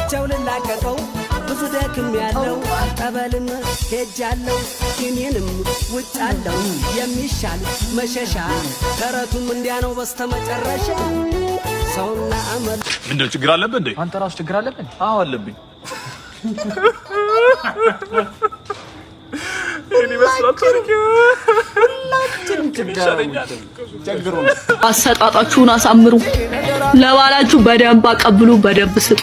ፈርቼው ልላቀቀው ብዙ ደክም ያለው፣ ጠበልም ሄጃለው፣ ኪኒንም ውጫለው፣ የሚሻል መሸሻ ተረቱም እንዲያ ነው። በስተመጨረሻ ሰውና አመል ምንድነው? ችግር አለብህ እንዴ? አንተ ራሱ ችግር አለብን? አዎ አለብኝ። ይሄን ይመስላል ታሪክ። ሁላችንም ችግሩ አሰጣጣችሁን አሳምሩ። ለባላችሁ በደንብ አቀብሉ፣ በደንብ ስጡ።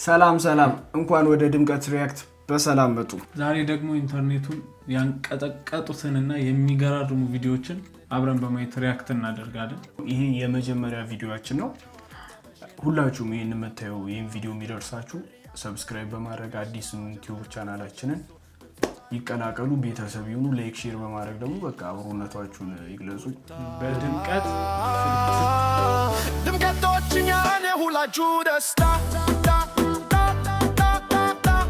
ሰላም ሰላም፣ እንኳን ወደ ድምቀት React በሰላም መጡ። ዛሬ ደግሞ ኢንተርኔቱን ያንቀጠቀጡትንና የሚገራርሙ ቪዲዮዎችን አብረን በማየት react እናደርጋለን። ይሄ የመጀመሪያ ቪዲዮአችን ነው። ሁላችሁም ይህን የምታዩ፣ ይህን ቪዲዮ የሚደርሳችሁ subscribe በማድረግ አዲስ YouTube ቻናላችንን ይቀላቀሉ፣ ቤተሰብ ይሁኑ። Like፣ share በማድረግ ደግሞ በቃ አብሮነታችሁን ይግለጹ። በድምቀት ድምቀቶች እኛን የሁላችሁ ደስታ፣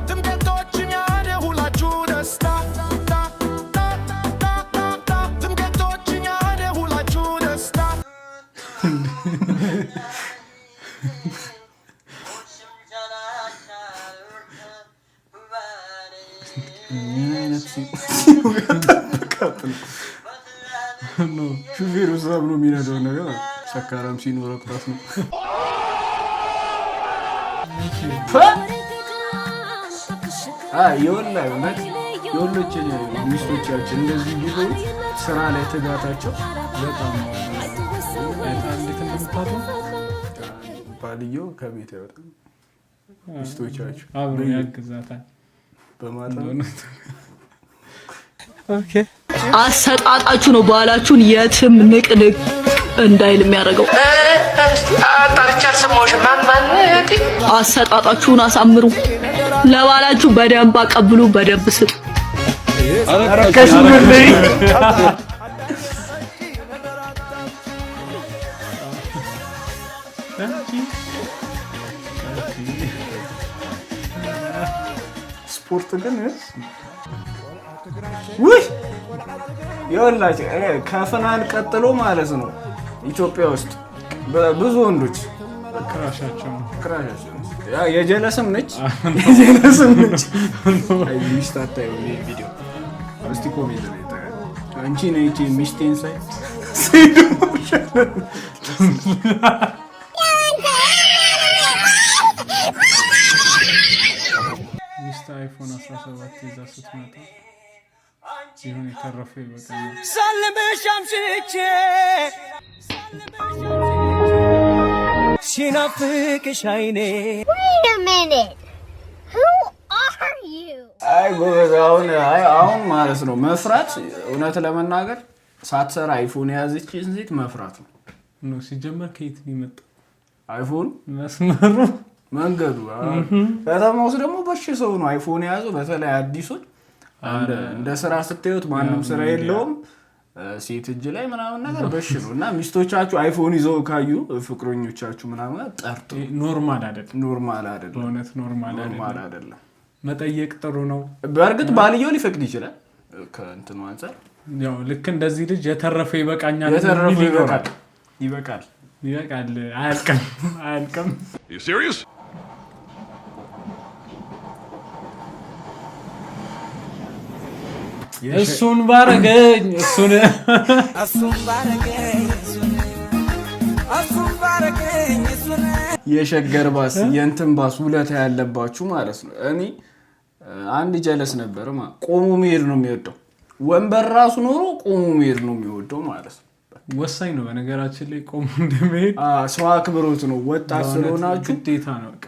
ድምቀቶች እኛን የሁላችሁ ደስታ፣ ድምቀቶች እኛን የሁላችሁ ደስታ። ምን አይነት ጠብቃት ነው? ሹፌሩ እዛ ብሎ የሚነዳው ነገር ሰካራም ሲኖር ቅጣት ነው። የወላ እውነት የወሎች ሚስቶቻችን እንደዚህ ቢሆኑ ስራ ላይ ትጋታቸው በጣም እንዴት እንደምታድሩ። ባልየው ከቤት አይወጣም። ሚስቶቻቸው አብሮ ያግዛታል። በማታ አሰጣጣችሁ ነው ባላችሁን የትም ንቅንቅ እንዳይል የሚያደርገው። አሰጣጣችሁን አሳምሩ። ለባላችሁ በደንብ አቀብሉ፣ በደንብ ስጡ። ስፖርት ግን ውይ ይኸውላችሁ ከፍናን ቀጥሎ ማለት ነው ኢትዮጵያ ውስጥ ብዙ ወንዶች crush ኣቸው ነው። Crush ኣቸው ነው። ያ የጀለስም ነች፣ የጀለስም ነች። አይ ሚስት አታየውም ይሄን ቪዲዮ። እስቲ comment ላይ ታያለህ። አንቺ ነች ሚስቴን ሳይ ሲዱ። ሚስት iPhone 17 ይዛ ስትመጣ ይሁን የተረፈው ይበቃኛል። ሳልምሽ አምሽቼ ሲናፍቅሽ አይኔ። Wait a minute. Who are you? አይ ጎበዝ፣ አሁን አይ አሁን ማለት ነው መፍራት፣ እውነት ለመናገር ሳትሰራ iPhone የያዘችን ሴት መፍራት ነው። No፣ ሲጀመር ከየት ነው የመጣው? iPhone መስመሩ መንገዱ ከተማ ውስጥ ደግሞ በሽ ሰው ነው iPhone የያዘው። በተለይ አዲሱን እንደ ስራ ስታዩት ማንም ስራ የለውም፣ ሴት እጅ ላይ ምናምን ነገር በሽ ነው። እና ሚስቶቻችሁ iPhone ይዘው ካዩ ፍቅረኞቻችሁ ምናምን ጠርጡ። Normal አይደለም። Normal አይደለም። በእውነት normal Normal አይደለም። አይደለም። መጠየቅ ጥሩ ነው። በእርግጥ ባልየው ሊፈቅድ ይችላል ከእንትኑ አንጻር። ያው ልክ እንደዚህ ልጅ የተረፈ ይበቃኛል የተረፈው የሚል ይኖራል። ይበቃል፣ ይበቃል። ይበቃል። አያልቅም፣ አያልቅም። You serious? እሱን ባረገኝ እሱን እሱን ባረገኝ እሱን፣ እሱን ባረገኝ እሱን። የሸገር ባስ የእንትን ባስ ውለታ ያለባችሁ ማለት ነው። እኔ አንድ ጀለስ ነበር ቆሞ መሄድ ነው የሚወደው። ወንበር ራሱ ኖሮ ቆሞ መሄድ ነው የሚወደው ማለት ነው። ወሳኝ ነው። በነገራችን ላይ ቆሞ እንደመሄድ ሰው አክብሮት ነው። ወጣት ስለሆናችሁ ግዴታ ነው። በቃ።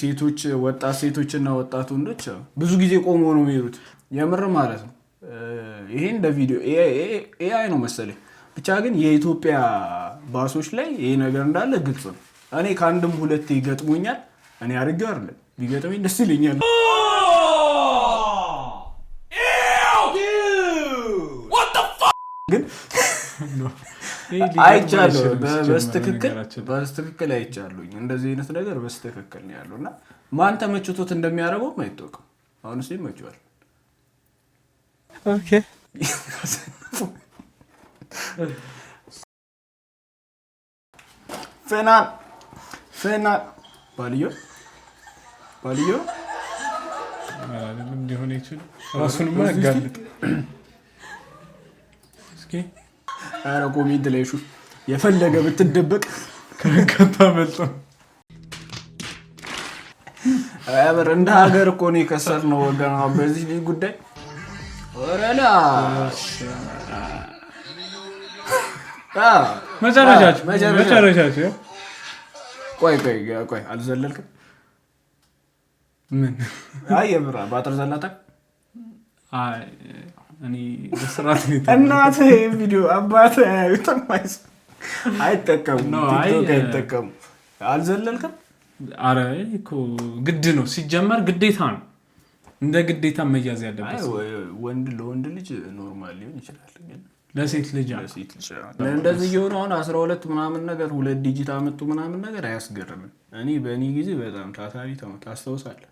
ሴቶች፣ ወጣት ሴቶች እና ወጣት ወንዶች ብዙ ጊዜ ቆሞ ነው የሚሄዱት። የምር ማለት ነው። ይሄ እንደ ቪዲዮ AI ነው መሰለኝ። ብቻ ግን የኢትዮጵያ ባሶች ላይ ይሄ ነገር እንዳለ ግልጽ ነው። እኔ ከአንድም ሁለቴ ገጥሞኛል። እኔ አድርጌው አይደለም፣ ቢገጥመኝ ደስ ይለኛል። ግን ይሄ ሊገጥም አይቻለሁ አይችልም ሲጀመር። በስትክክል በነገራችን ላይ። በስትክክል አይቻለሁኝ። እንደዚህ አይነት ነገር በስትክክል ነው ያለው እና ማን ተመችቶት እንደሚያደርገውም አይታወቅም። አሁን እሱ ይመቸዋል። Okay። ፍናን ፍና ባልዮ ባልዮ አይደለም ሊሆን ይችል፣ ራሱንማ ያጋልጥ። እስኪ። ኧረ comment ላይ ሹፍ፣ የፈለገ ብትደበቅ ከታመልጦ። በር እንደ ሀገር እኮ ነው የከሰርነው ወገን በዚህ ልጅ ጉዳይ። ወረላ መጨረሻችሁ። መጨረሻ። መጨረሻችሁ። ቆይ ቆይ ቆይ፣ አልዘለልክም? ምን? አይ የምር በአጥር ዘላታ። አይ እኔ በስርዓት ነው የተማርኩት። እናትህ ይሄን ቪዲዮ አባትህ አያዩትም፣ አይጠቀሙም። No፣ አይ፣ ቲክቶክ አይጠቀሙም። አልዘለልክም? አረ እኮ ግድ ነው፣ ሲጀመር ግዴታ ነው፣ እንደ ግዴታ መያዝ አይ ያለበት። ወንድ ለወንድ ልጅ normal ሊሆን ይችላል፣ ግን ለሴት ልጅ ለሴት ልጅ እንደዚህ እየሆነ አሁን 12 ምናምን ነገር ሁለት digit አመጡ ምናምን ነገር አያስገርምም። እኔ በእኔ ጊዜ በጣም ታታሪ ታስታውሳለህ?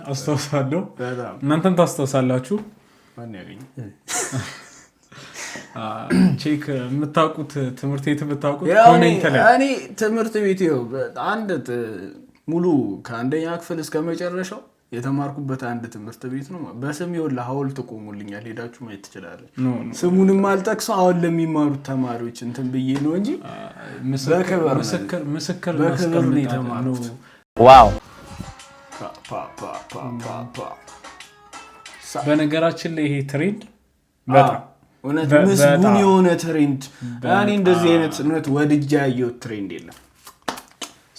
አስታውሳለሁ። በጣም። እናንተም ታስታውሳላችሁ። ማን ያገኘ? Check የምታውቁት፣ ትምህርት ቤት የምታውቁት ያው comment ላይ። እኔ ትምህርት ቤት ይኸው አንድ ሙሉ ከአንደኛ ክፍል እስከ መጨረሻው የተማርኩበት አንድ ትምህርት ቤት ነው። በስም ይኸውልህ ሐውልት ቆሞልኛል፣ ሄዳችሁ ማየት ትችላለህ። No, no። ስሙንም አልጠቅሰው አሁን ለሚማሩት ተማሪዎች እንትን ብዬ ነው እንጂ በክብር ነው። ምስክር ምስክር በክብር ነው እናስቀምጣለን። የተማርኩት። No። ፓ ፓ ፓ ፓ ፓ ፓ። በነገራችን ላይ ይሄ trend በጣም እውነት ምስጉን በጣም። የሆነ trend። እኔ እንደዚህ አይነት እውነት ወድጄ ያየሁት trend የለም።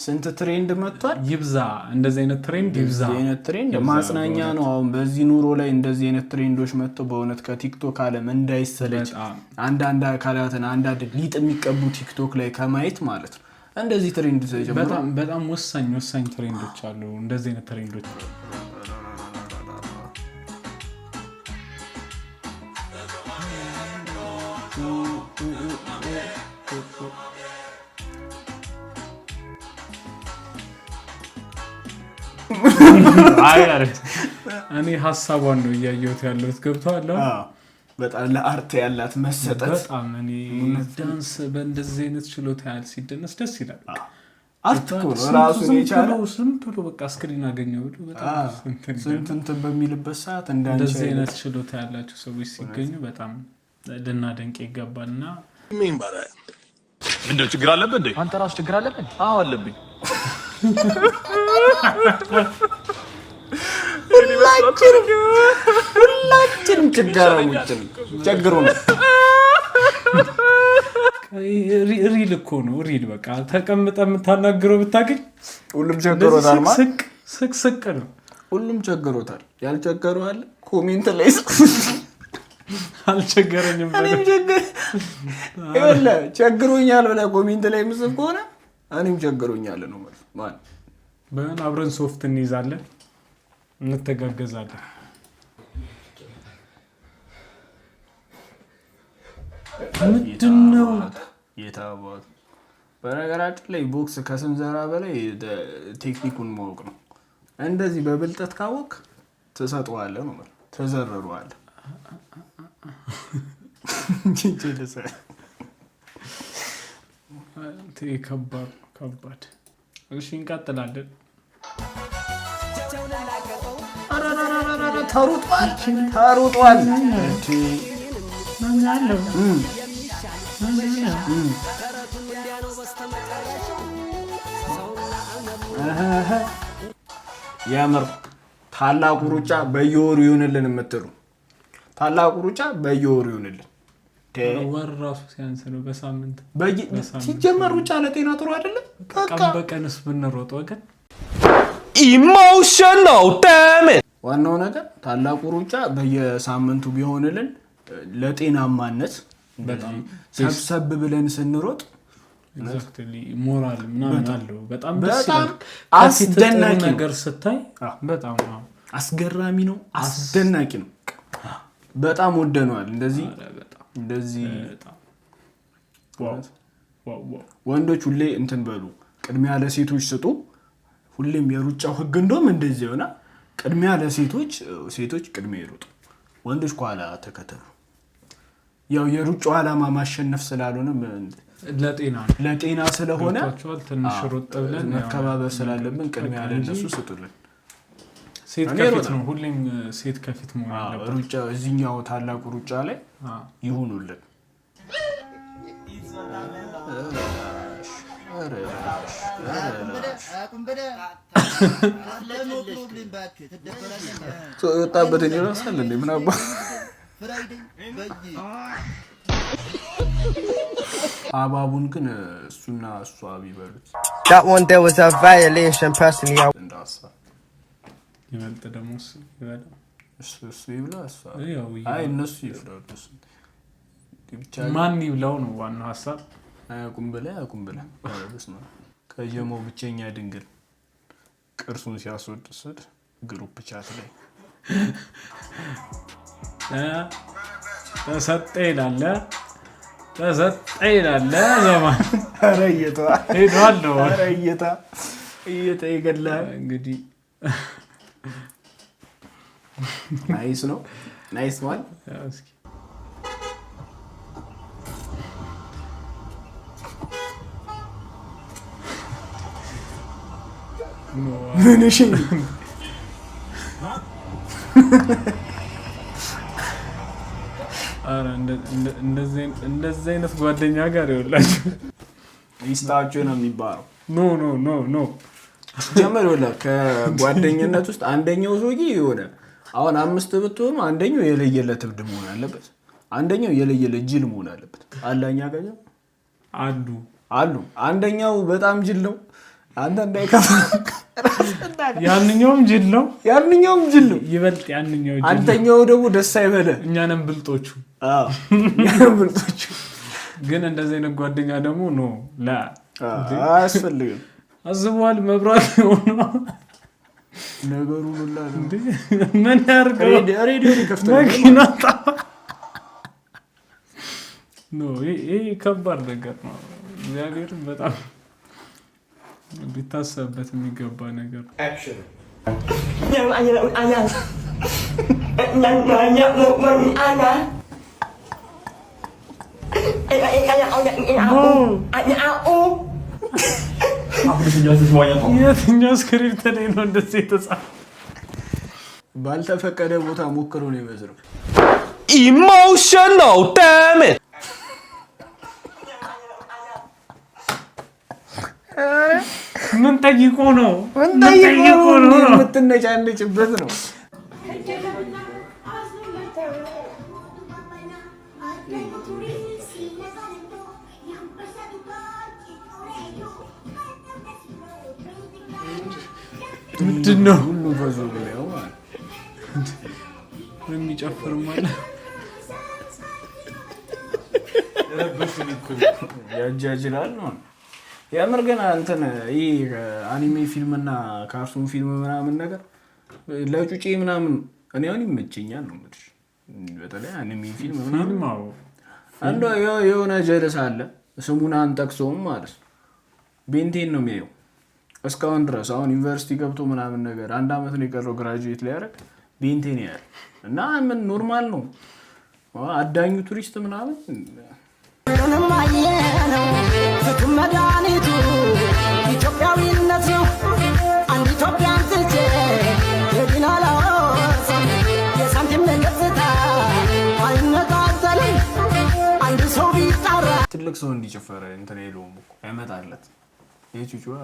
ስንት trend መጥቷል። ይብዛ፣ እንደዚህ አይነት trend ይብዛ። እንደዚህ አይነት trend ይብዛ ማጽናኛ በእውነት። ነው። አሁን በዚህ ኑሮ ላይ እንደዚህ አይነት trend ኦች መጥተው በእውነት ከቲክቶክ ዓለም እንዳይሰለች በጣም። አንዳንድ አካላትን አንዳንድ ሊጥ የሚቀቡ ቲክቶክ ላይ ከማየት ማለት ነው እንደዚህ trend ተጀምሮ በጣም በጣም ወሳኝ ወሳኝ trend ኦች አሉ። እንደዚህ አይነት trend ኦች። አይ አረ፣ እኔ ሀሳቧን ነው እያየሁት ያለሁት። ገብቶሃል? አዎ፣ በጣም ለ art ያላት መሰጠት። በጣም። እኔ ዳንስ በእንደዚህ አይነት ችሎታ ያህል ሲደነስ ደስ ይላል። Art እኮ ነው ስንቱ ራሱን ዝም የቻለ። ብሎ ዝም ብሎ በቃ screen አገኘው ብሎ በጣም እንትን ይላል። ስንት እንትን በሚልበት ሰዓት እንዳንቺ እንደዚህ አይነት አይነት ችሎታ ያላቸው ሰዎች ሲገኙ በጣም ልናደንቅ ይገባል እና ምንድነው ችግር አለብህ እንዴ? አንተ ራሱ ችግር አለብን? አዎ አለብኝ። ሁላችንም ችጋራሞች ነን። ቸግሮ ነው። Real እኮ ነው፣ real። በቃ ተቀምጠ የምታናግረው ብታገኝ ሁሉም ቸግሮታል ማለት ስቅ ስቅ ስቅ ነው። ሁሉም ቸግሮታል። ያልቸገረው አለ? Comment ላይ አልቸገረኝም በለው። እኔም ቸግር ይኸውልህ፣ ቸግሮኛል ብለህ comment ላይ የምጽፍ ከሆነ እኔም ቸግሮኛል ነው ማለት ማለት። በምን አብረን ሶፍት እንይዛለን፣ እንተጋገዛለን። ምንድን ነው? የታባቱ። በነገራችን ላይ ቦክስ ከስንዘራ በላይ ቴክኒኩን ማወቅ ነው። እንደዚህ በብልጠት ካወቅ ትሰጠዋለህ ነው ማለት ትዘርረዋለህ። ከባድ ነው፣ ከባድ። እሺ እንቀጥላለን። ተሩጧል ተሩጧል። የምር ታላቁ ሩጫ በየወሩ ይሁንልን የምትሉ፣ ታላቁ ሩጫ በየወሩ ይሁንልን። ወር ራሱ ሲያንስ ነው፣ በሳምንት። በሳምንት። ሲጀመር ሩጫ ለጤና ጥሩ አይደለም። በቃ ቀን በቀንስ ብንሮጥ ወገን። ዋናው ነገር ታላቁ ሩጫ በየሳምንቱ ቢሆንልን ለጤናማነት በጣም ሰብሰብ ብለን ስንሮጥ Exactly፣ ሞራል ምናምን አለው። በጣም ደስ በጣም ይላል። ከፊት ጥሩ አስደናቂ ነው። ነገር ስታይ በጣም አዎ። አስገራሚ ነው፣ አስደናቂ ነው። በጣም ወደነዋል። እንደዚህ ኧረ በጣም እንደዚህ በጣም wow wow wow። ወንዶች ሁሌ እንትን በሉ፣ ቅድሚያ ለሴቶች ስጡ። ሁሌም የሩጫው ህግ እንደውም እንደዚህ የሆነ ቅድሚያ ለሴቶች፣ ሴቶች ቅድሚያ ይሩጡ፣ ወንዶች ከኋላ ተከተሉ። ያው የሩጫው ዓላማ ማሸነፍ ስላልሆነ ለጤና ነው። ለጤና ስለሆነ ገብቷችኋል? ትንሽ ሮጥ ብለን መከባበር ስላለብን ቅድሚያ በቃ እንጂ ለእነሱ ስጡልን። ሴት እኔ ከፊት ሮጥ ነው። ሁሌም ሴት ከፊት መሆን አለበት። ሩጫ እዚህኛው ታላቁ ሩጫ ላይ ይሁኑልን። የወጣበትን ይረሳል እንዴ? ምን አባ አባቡን ግን እሱና እሷ ቢበሉት That one there was a violation personally. I እንደ ሀሳብ። ይበልጥ ደግሞ እሱ ይበላው። እሱ ይብላ እሷ ያው አይ እነሱ ይብላሉ። እሱ ብቻ ግን ማን ይብላው ነው ዋናው ሀሳብ። አያውቁም ብለህ አያውቁም ብለህ። ኧረ በስመ አብ። ከጀማው ብቸኛ ድንግል ቅርሱን ሲያስወድስድ group chat ላይ ተሰጠ ይላል፣ ተሰጠ ይላል ዘማን። ኧረ እየታ ሄዷል ነው። ኧረ እየታ እየታ ይገድልሃል። እንግዲህ Nice ነው፣ nice one። ያው እስኪ ምን እሺ ኧረ እንደዚህ አይነት ጓደኛ ጋር ይኸውላችሁ ይስጣችሁ ነው የሚባለው። No, no, no, no. ሲጀመር ይኸውልህ ከጓደኝነት ውስጥ አንደኛው ሰውዬ የሆነ አሁን አምስት ብትሆኑ አንደኛው የለየለት እብድ መሆን አለበት፣ አንደኛው የለየለት ጅል መሆን አለበት። አላኛ ጋር አሉ። አሉ። አንደኛው በጣም ጅል ነው። አንተ እንዳይከፋ ያንኛውም ጅል ነው። ያንኛውም ጅል ነው። ይበልጥ ያንኛው ጅል ነው። አንተኛው ደግሞ ደስ አይበለ። እኛንም ብልጦቹ። አዎ፣ እኛንም ብልጦቹ። ግን እንደዚህ አይነት ጓደኛ ደግሞ no ላ አያስፈልግም። አስበዋል። መብራት ሆኖ ነገሩ ሁላ ነው። ምን ያርገው? ሬዲዮ ሊከፍት ነው። መኪና no፣ ይሄ ከባድ ነገር ነው። እግዚአብሔርን በጣም ሊታሰብበት የሚገባ ነገር ነው። የትኛው script ላይ ነው እንደዚህ የተጻፈ? ባልተፈቀደ ቦታ ሞክሮ ነው ይመስለው። Emotional damage. ምን ጠይቆ ነው? ምን ጠይቆ ነው የምትነጫነጭበት ነው? ምንድን ነው? ሁሉም ፈዞ ብለው ማለት የሚጨፍርም አለ። ያጃጅላል ነው። የምር ግን እንትን ይህ anime ፊልምና cartoon ፊልም ምናምን ነገር ለጩጬ ምናምን እኔ አሁን ይመቸኛል ነው የምልሽ። በተለይ anime ፊልም ምናምን ፊልም አዎ። አንዱ የሆነ ጀለስ አለ፣ ስሙን አንጠቅሰውም ማለት ነው። Ben 10 ነው የሚያየው እስካሁን ድረስ። አሁን ዩኒቨርሲቲ ገብቶ ምናምን ነገር አንድ አመት ነው የቀረው graduate ሊያደርግ፣ Ben 10 ያያል እና ምን normal ነው፣ አዳኙ ቱሪስት ምናምን። ሁሉንም አየነው ፍቱን መድኃኒቱ ኢትዮጵያዊነት ነው። አንድ ኢትዮጵያን ትቼ የዲን አላወርስም። የሳንቲም ገጽታ አይነጣጠልም። አንድ ሰው ቢጣራ ትልቅ ሰው እንዲጨፈረ እንትን የለውም እኮ አይመጣለት። ይህ ጩጩዋ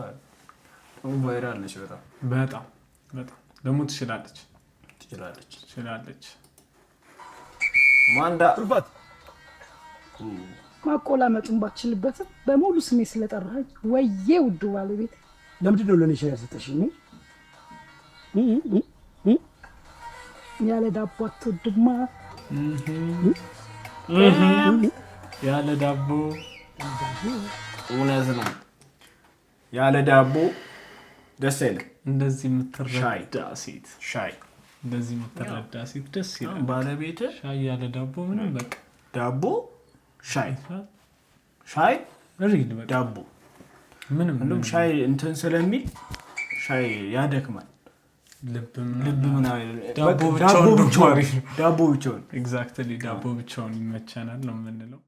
ደግሞ viral ነች በጣም። በጣም በጣም ደግሞ ትችላለች። ትችላለች። ትችላለች። ማንዳ ማቆላመጡን ባችልበትም በሙሉ ስሜ ስለጠራኸኝ ወዬ ውዱ ባለቤት። ለምንድን ነው ለእኔ ሻይ ያልሰጠሽኝ? ያለ ዳቦ አትወድማ። ያለ ዳቦ። እውነት ነው። ያለ ዳቦ ደስ አይልም። እንደዚህ የምትረዳ ሴት ሻይ እንደዚህ የምትረዳ ሴት ደስ ይላል። ባለቤት ሻይ ያለ ዳቦ ምንም በቃ ዳቦ ሻይ፣ ሻይ real በቃ ዳቦ ምንም። እንደውም ሻይ እንትን ስለሚል ሻይ ያደክማል። ልብ ልብ ምናምን ዳቦ በቃ ብቻውን ዳቦ ደግሞ ብቻውን አሪፍ ነው። ዳቦ ብቻውን። Exactly፣ ዳቦ ብቻውን ይመቸናል ነው የምንለው።